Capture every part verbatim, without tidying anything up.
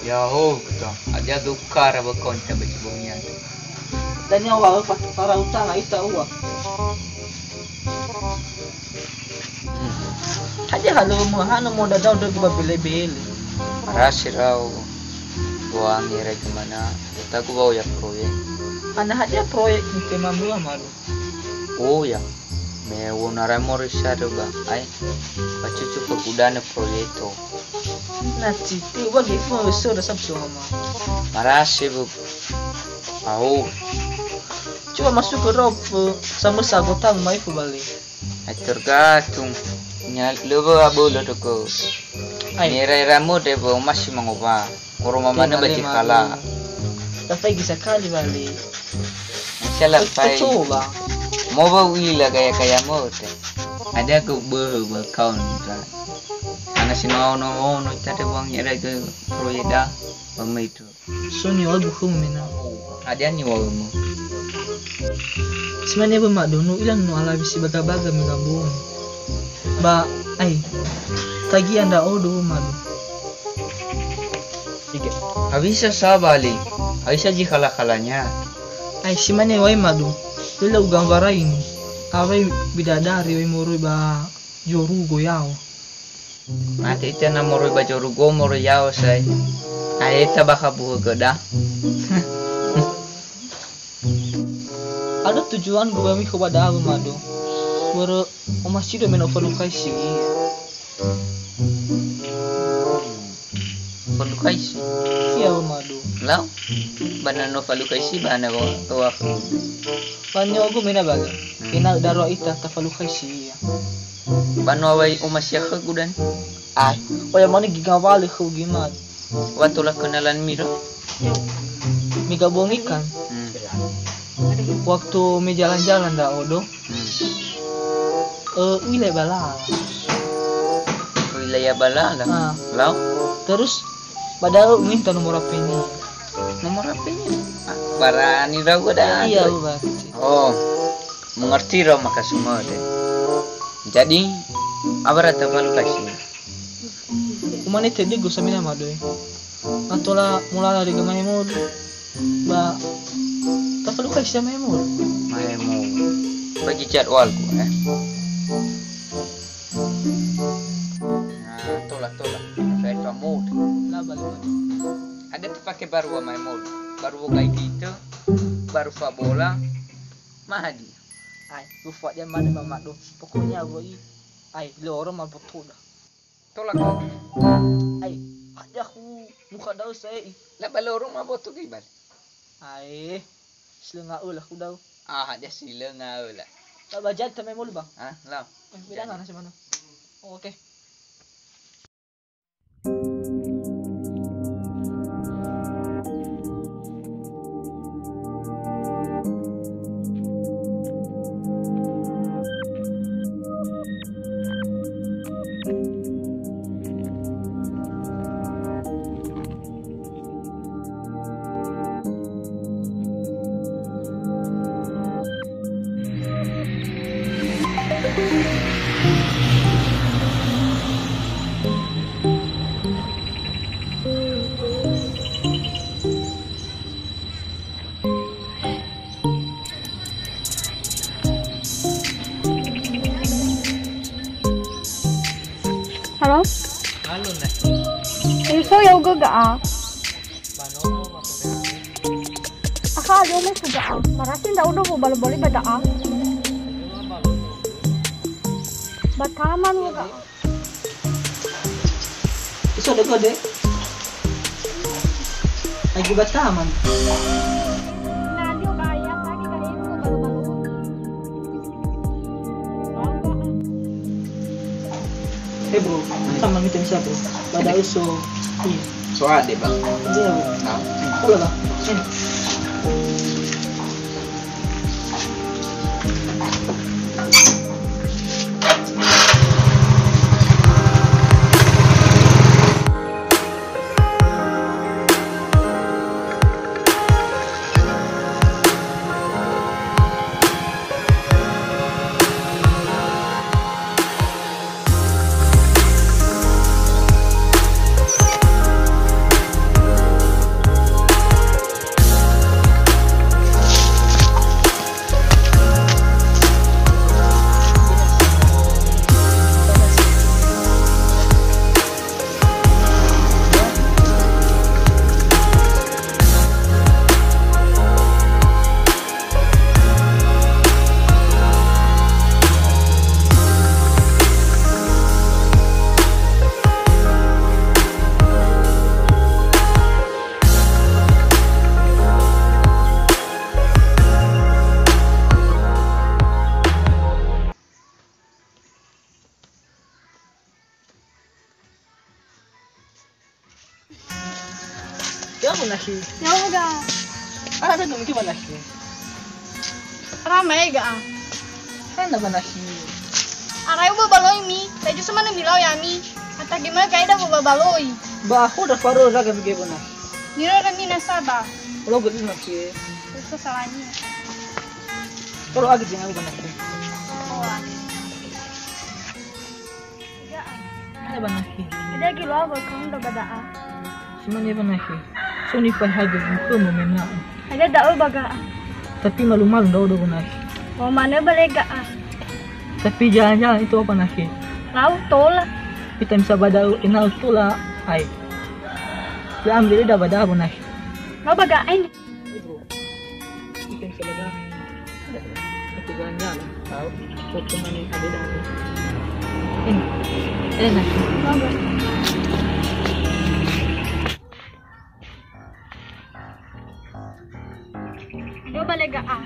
Ya'ahowu ta, hadia dukara ba konta ba zi bongi andre. Dania wa fa-, fara utanga ita ua. Hmm. Hadia halömö hana modadao dögö ba bele-bele. Marasi rau wangi rege mana, tagu wa'oya proyek. Ana hadia proyek tema mua malu? Oh ya, me wonara morisa do ba, ai, pacucu pegudanö proyek to. Na citi, wa ge fu so da sabso mama. Marasi, Bu. Au. Coba masuk ke rop, eh, sama sagotamu mai fu balik. Ai tergantung. Nya, lebe abolo doko. Ai. Nera-era mode bo masih mangoba. Oro mamana ba tikala. Tafaigi sakali bali. Masya la fai. Coba. Mau ba uila gaya-gaya mode. Ada aku beh ba kaun ta. Ana si mau no, no, tadi buang ya ada ke proyek da. Ba mai itu. So niŵa'ögu khöu mena. Hadia niŵa'ömö? Si mane wö mado, no ila no alawi si baga-baga mega bongi. Ba, ai, tagia ndra'odo wö mado. Hawisa sa bali? Hawisa zi khala-khalanya? Ai, si mane wai mado, lö la'ugambarai ni. Awai bidadari wai moroi ba zorugo yao. Mate ita na moroi ba zorugo, moroi yao sai. Ae ta bakha buhö göda. Ada tujuan gua mi khoba da'a mado. Börö omasido mena ufalukaisi. Falukaisi. Iya, mado. Lau? Bana no falukaisi bana wa, wa. Banyo gu mena baga. Hmm. Ina daro ita tafalukaisi iya. Ba no awai omasi khögu dan. Ai, oya mane giga wali khöu gimat. Wa tola kenalan mira. Mega bongi kan. Hmm. Waktu me jalan-jalan ndra'odo. Hmm. Eh, uila ya balala. Uila ya balala? Ah. Lau? Terus, padahal minta nomor H P-nya. Nomor H P-nya? Ah, barani ragu ada. Iya, berarti. Oh, mengerti rau maka semua deh. Jadi, apa rata falukaisi? Umane tedegu samina madoe. Atola mulala dege mahemolu. Ba, tafalukaisi mahemolu. Mahemolu. Bagi jadwalku, eh. Nah, tola, tola. Saya pamod. La balik. Ada terpakai baru mahemolu. Baru bogai gitu. Baru fabola. Mahadi. Ai, lupa dia mana mama do. Pokoknya woi. Ai, loro ma botoda. Tola ko. Ai, hadia hu mukha da'ö sae'i. La ba loro ma boto gibal. Ai, silenga öla hu da'ö. Ah, hadia silenga öla. La ba jali tamai molu, Bang. Ah, lau. Eh, beda mana sih mana? Oh, oke. Halo? Halo, Nak. Eh, so ya uga ga'a. Ba nono, maksudnya. Aha, alio me suga a. Marasi ndra'odo wobalo-bali ba da'a. Ba taman wo ga'a. Iso de gode. Lagi ba taman. Na alio ga'a ya, lagi ga'a ya, wobalo-balo. Eh, bro, sama gitu bisa, bro. Pada uso. Iya. So ade, Bang. Iya, bro. Nah. Boleh, Bang. Sini. Ba nasi. Ya'odo ga. Ara da nunggu ba nasi. Ara ma'e ga. Hana ba nasi. Ara ya'o ba baloi mi, ba justru mana milau ya'ami. Atagi ma ga eda ba baloi. Ba aku da faro raga bige ba nasi. Niro rami nasa ba. Lo gedi nasi. Terus salani. Kalau agi jangan ba nasi. Oh, agi. Ada ba nasi. Ada gitu apa kamu udah pada ah? Cuma dia ba nasi. So ni pai haga buku memena. Ada da'o ba ga. Tapi malu-malu da'o do ba nasi. Oh, mana boleh ga ah? Tapi jalan-jalan itu apa nasi? Lau tola. Kita bisa bada enal tola ai. La ambil dah bada ba nasi. Mau ba ga ai. Ini, bro. Ini kan saudara. Itu jalan-jalan. Tahu. Kok cuma ini ada dah. Ini. Enak. Bagus. Coba lega ah.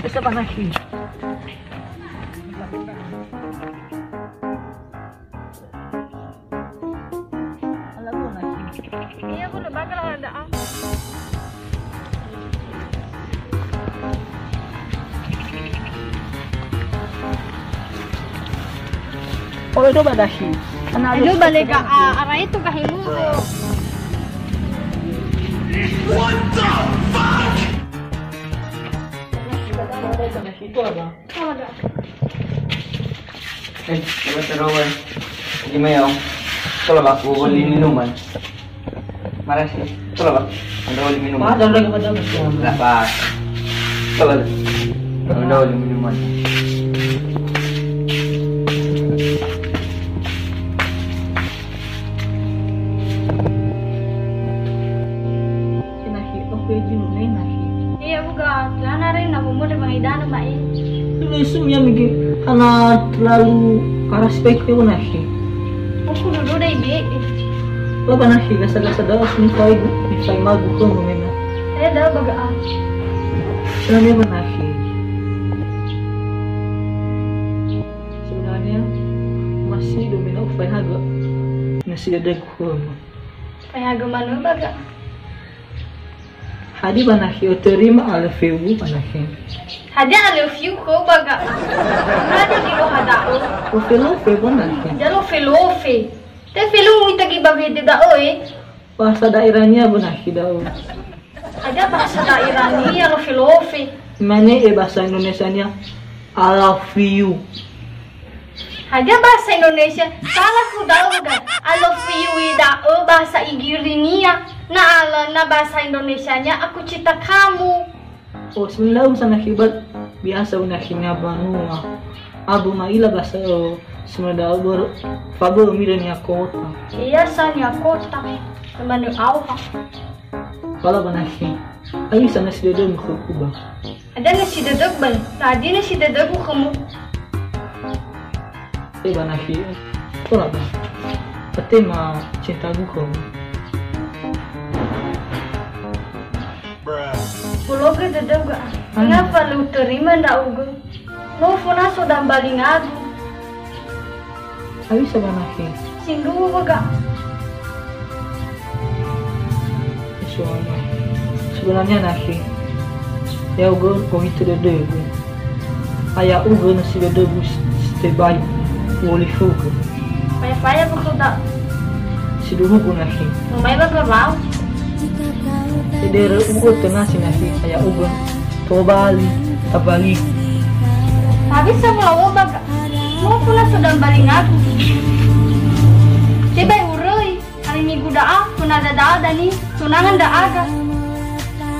Bisa panas sih. Iya, aku udah bakal ada ah. Oh, itu badahi. Aduh, balik ke ah, arah itu kah iluru. What the fuck? Itu apa? Eh, coba terowai. Gimana, Om? Coba, Pak, aku beli minuman. Makasih. Coba, Pak. Anda beli minuman. Pak, ada lagi, ada lagi. Enggak, Pak. Coba, Pak. Anda beli minuman. Enahi, oke, julu, enahi. Iya, buka, celana re, na bomo de bang idana, Mbak, eh. Lu isu ya, migi, karena terlalu keras baik, ya, enahi. Aku dulu deh, Bi. Apa nahi, gasa-gasa dah, sini kau ibu, bisa magu ke, mena. Eh, dah, baga, ah. Sebenarnya apa nahi? Sebenarnya, masih domina ufai haga. Masih ada gua. Ufai haga mana, baga? Hadia ba nahi, terima I love you ba nahi. Hadia I love you ko baga. Hadia gi lo hada'o. Lofe-lofe ba nahi. Ya lofe-lofe. Te felu mu ita gi ba wede da'o, eh. Bahasa daerahnya ba nahi da'o. Hadia bahasa daerahnya lofe-lofe. Mana, eh, bahasa Indonesianya? I love you. Hadia bahasa Indonesia, salah ku da'ö ga? I love you da'ö bahasa Inggirinia. Na ala na bahasa Indonesianya aku cinta kamu. Oh, sebenarnya urusan akibat biasa unakhirnya banua. Abu ma'ila bahasa, oh, sebenarnya ber-, fabö mira nia kota. Iya, sa nia kota. Teman auha. Kala ba nahi. Ayu sana si dödömu khögu ba. Hadia na si dödögu ba. Hadia na si dödögu khömu. Eh, ba nahi. Tola ba. Fatema cintagu khömu. Bologö dödögu ga. Hana? Ngapa lu terima ndra'ugö? No fona so dambalingagu. Hawisa ba nahi? Sindruhu ga. Suami. Sebenarnya nahi. Ya'ugö, ohitö dödögu. Aya'ugö na si dödögu s-, s-, tebai. U'olifugö. Faya-faya ba khöda. Sindruhugu nahi. Mamai ba khöda. Edere u'ö töna si nahi, aya'ugö tobali, tabali. Hawisa mulaua baga. No fona so dambalingagu. Tebai uröi, hari Minggu da'a, fona dada'a dani, tunangan da'aga.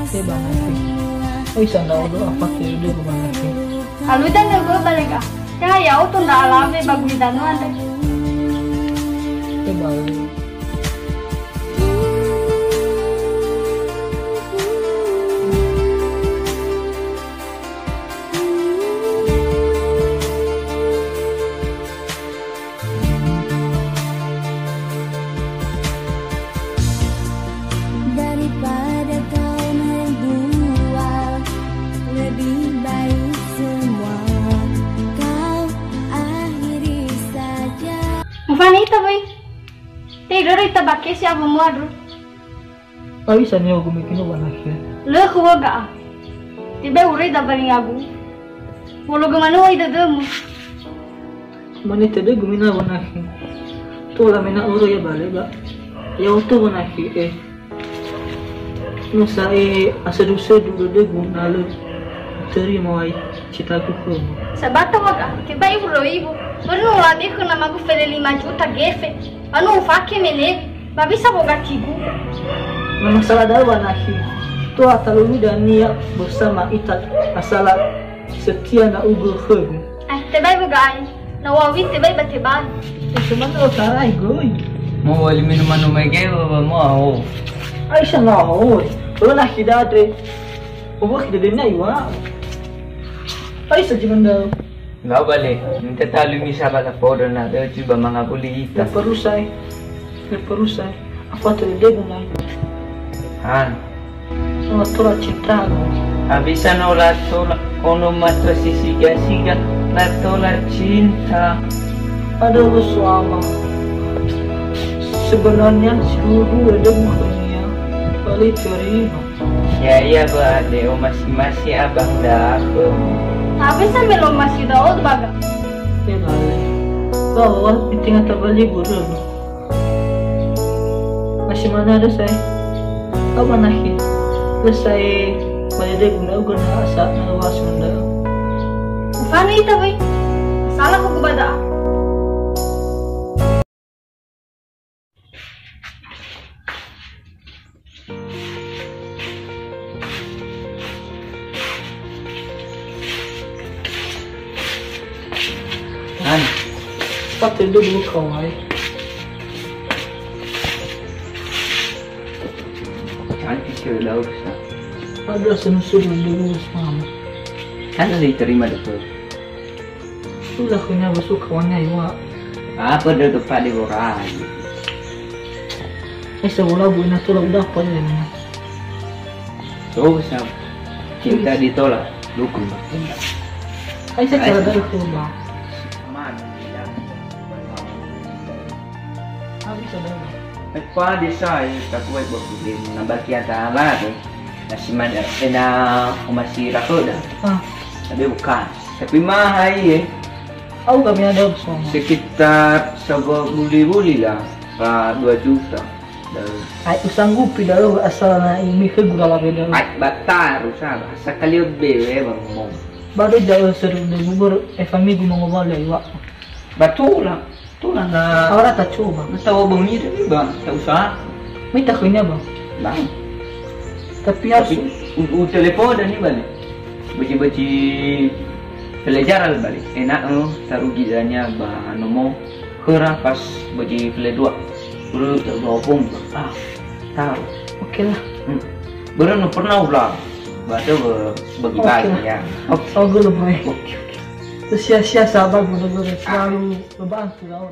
Teba nahi. Oi, sanda odo apa ke dulu ba nahi. Alu dan dulu balik ah. Ya, ya, oto nda alawe bagus dan wanda. Teba. Daripada kau berdua, lebih baik semua kau akhiri saja. Mufanita, boy. Te Tabakesi awö muadro. Awisa nio gumekino wanakhia. Lö khö woga a. Tebai ureda balingagu. Wologa manö oi dödömu. Mane tedegu mina wanahi. Tola mena oro ya bale ba. Ya oto wanahi eh. No sa'e asödu-södu dödögu na lö terima wai citaku khömu. Sabata waga, tebai uroibu. Baru no labe khö namagu fele lima juta gefe. Anu ufake mele, ba bisa bogatigu. Na masalah da'ö wanahi. Tola talulu dania bersama ita asala setia na ugö khögu. Eh, tebai böga'ai. Na wawi tebai ba tebai. Eh, semana lo tarai göi. Mau wali minuman umai gaya ba, ba mau. Aisa na oi. Lo na hidadre. Obo hidadre na iwa. Aisa jiman da'ö. Enggak balik. Minta talu misa bala podo na da'ö cuba mangabuli ita. Perlu saya. Leperusa, apa terjadi mulai? Han. Tola-tola cintaku. Habisa no la tola, ono matua si siga-siga, la tola cinta. Ada Ruswama. Sebenarnya seluruh ada bukannya paling terima. Ya, ya, ba, deo masing-masing abang dah. Habis sambil lo masih daud baga. Ya, balik. Bahwa di tengah tabali burung. Masih mana ada saya? Apa nahi? Ada saya pada dia guna guna asa na wa sunda. Ufana ita bai. Salah aku pada. An, pate dulu kawai. Cantik cewek daur sa. Ada senusur dulu sama. Kan ada diterima dokter. Udah punya besok kawannya iwa. Apa dia depan di borai? Eh, sekolah bu ina tulah udah apa ya ina? So sa cinta ditolak, dukung cinta. Ai saya cara dari rumah. Mana? Habis ada. Epa desa ya, tak kuat buat kudim. Nambah kian tahala deh. Nasi mana? Ena masih rakyat dah. Ah. Tapi bukan. Tapi mahal ya. Au kami ada bersama. Sekitar sago buli-buli lah, fa dua juta. Ai, usanggupi da'ö asal na imi khögu lalabe da'ö. Ai, batar, usah, sakali bewe ba ngomong. Ba do ja'ö seru de bubur, eh, famigu mongobal ya iwa. Ba tola, tola na. Awara ta coba. Na tawa bongi de ba, tak usah. Mita khönia ba. Bang. Tapi harus. Tapi u, u telepon dan ni balik. Beci-beci pelajaran balik. Enak, eh, tarugi dania ba nomo. Khöra pas bagi pele dua. Börö ba opung. Ah, tahu. Oke lah. Hmm. Börö no pernah ulang. Baca bagi-bagi ya. Oke. Oke. Oke, oke. Sia-sia sabar, börö-börö selalu membantu lah.